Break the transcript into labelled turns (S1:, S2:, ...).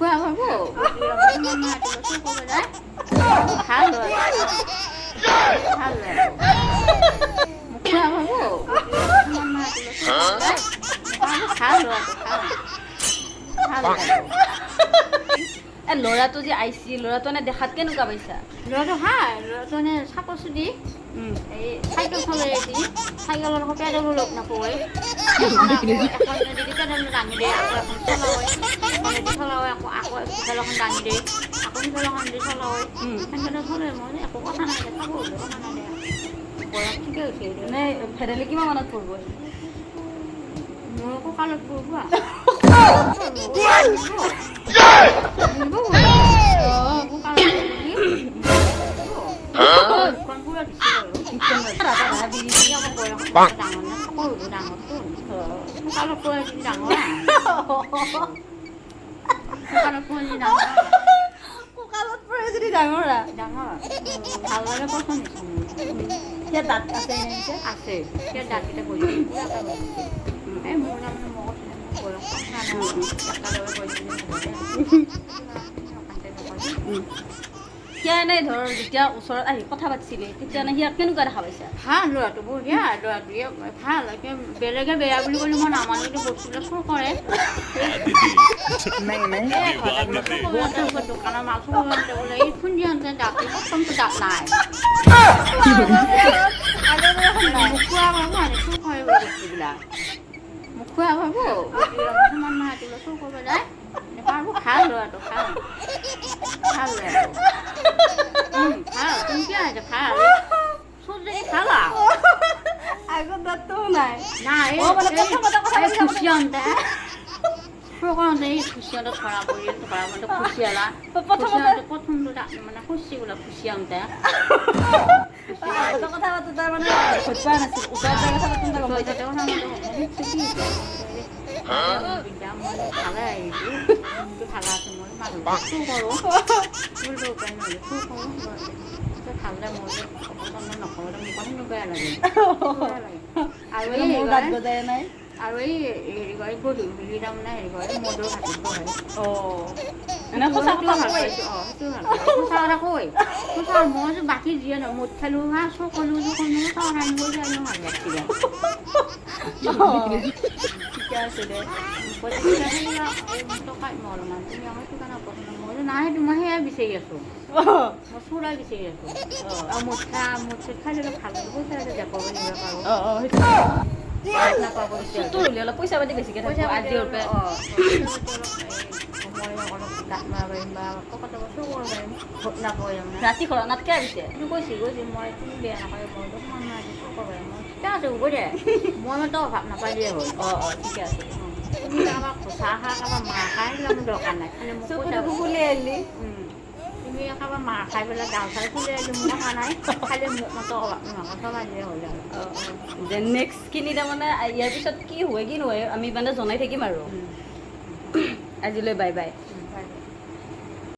S1: মুখুৱা পাব। ভাল ভাল মুখুৱা পাব। ভাল ভাল।
S2: এ ল'ৰাটো যে আহিছি, ল'ৰাটো এনে দেখাত কেনেকুৱা পাইছা?
S1: ল'ৰাটো ভাল, ল'ৰাটো এনে চাপৰ চুটি, এই চাইকেল চলাই দি, চাইকেলৰ আকৌ পেডেলো লগ নাপায়। এখনেদি পেডেল দাঙি দিয়ে, আকৌ এখন চলায়, এখনেদি চলায়, আকৌ আকৌ সিফালে এখন দাঙি দিয়ে, আকৌ সিফালে এখন দি চলায়, সেনেকৈ চলে। মই একো কথা নাই, চাব হ'লে কথা নাই দে, বয়স ঠিকে হৈছে।
S2: এনে ফেডেলি কিমান মানত পৰিব?
S1: মোৰ কঁকালত পৰিব।
S2: কঁকালত পৰে যদি ডাঙৰ।
S1: ডাঙৰ ভাল লাগে, পচন্দ হৈছে।
S2: দাঁত আছে?
S1: আছে, দাঁতকেইটা বহি। এই মোৰ তাৰমানে মই বয়স
S2: সিয়া এনেই ধৰ যেতিয়া ওচৰত আহি কথা পাতিছিলে, তেতিয়া এনে সিয়াক কেনেকুৱা দেখা পাইছা?
S1: ভাল ল'ৰাটো, বঢ়িয়া ল'ৰাটোৱে, ভাল। বেলেগে বেয়া বুলি ক'লে মই নামানো, কিন্তু বস্তুবিলাক চুৰ কৰে। দোকানৰ মাল চুৰ বোলে। এই খুন্দি আনোতে দাঁত, প্ৰথমটো দাঁত নাই। মুখুৱা পাব, চুৰ কৰে বস্তুবিলাক। মুখুৱা পাব, সমান নহয়, চুৰ কৰিব যায়। পাৰব, ভাল ল'ৰাটো, ভাল ভাল ল'ৰাটো, ভাল। তুমি কিয় আহিছা? ভাল চুৰ যদি ভাল।
S2: আগত দাঁতটো নাই?
S1: নাই। খুচিয়াওঁতে চুৰ কৰোঁতে এই খুচিয়াওঁতে ধৰা পৰিল। ধৰা পৰোঁতে খুচিয়ালা
S2: প্ৰথমতে,
S1: প্ৰথমটো দাঁত মানে খুচি বোলে খুচিয়াওঁতে।
S2: কথা পাতো তাৰমানে পোৱা নাছিল, ওচৰত কথা পাতোঁতে গম পাইছে।
S1: ভালে আহিছোঁ, ভালে আছে। মই মানুহ চুৰ কৰোঁ, চুৰ উপায় নহ'লে চুৰ কৰোঁ। ভাল দে, মই অপচন্দ নকৰোঁ। মোক সেনেকুৱাই লাগে।
S2: আৰু এই
S1: আৰু এই হেৰি কৰে, গধূলি বুলি তাৰমানে হেৰি কৰে, মদৰ হাতত বহে।
S2: অঁ, এনে সঁচা কথা
S1: ভাল পাইছোঁ। অঁ, সেইটো ভাল পাইছোঁ, সঁচা কথা কৈ। সঁচা মই যে বাকী যিয়ে নহয়, মদ খালোঁ হা, চুৰ কৰিলোঁ, যিকোনো সঁচা কথা আনি কৈ আনো ভাল লাগিছিলে।
S2: ঠিকে আছে দে।
S1: অলপমান তুমি আকৌ সেইটো কাৰণে পচন্দ মই নাই, সেইটো মই সেয়াই বিচাৰি আছোঁ, মই চোৰাই বিচাৰি আছোঁ। আৰু মদ খা, মদ চদ খাই ল'লে ভাল লাগিব, পইচা জেপৰ নিব পাৰোঁ।
S2: চুৰটোৰ হ'লে অলপ পইচা পাতি বেছিকৈ থাকিব। আজিৰ পৰা ৰাতি ঘৰত আহিছে।
S1: কৈছে কৈছে মই তুমি বেয়া নাপায়, মই ঠিকে আছে, হ'ব দে, মই মাত্ৰ অভাৱ নাপালেই হ'ল।
S2: অঁ অঁ, ঠিকে আছে।
S1: তুমি কাৰোবাক ঘোচা খা, কাৰোবাৰ মাৰ খাই, সেইবিলাক মোৰ দৰকাৰ নাই। খালি মোক
S2: চকুটো ফুলি আহিলি।
S1: তুমি কাৰোবাৰ মাৰ খাই পেলাই গাল চাল ফুলি আহিলি, মোৰ কথা নাই। খালি মোক মাত্ৰ অভাৱ নোহোৱাকৈ চলাই দিলে হ'ল আৰু।
S2: যে নেক্সটখিনি তাৰমানে ইয়াৰ পিছত কি হয় কি নহয় আমি মানে জনাই থাকিম আৰু। আজিলৈ বাই বাই।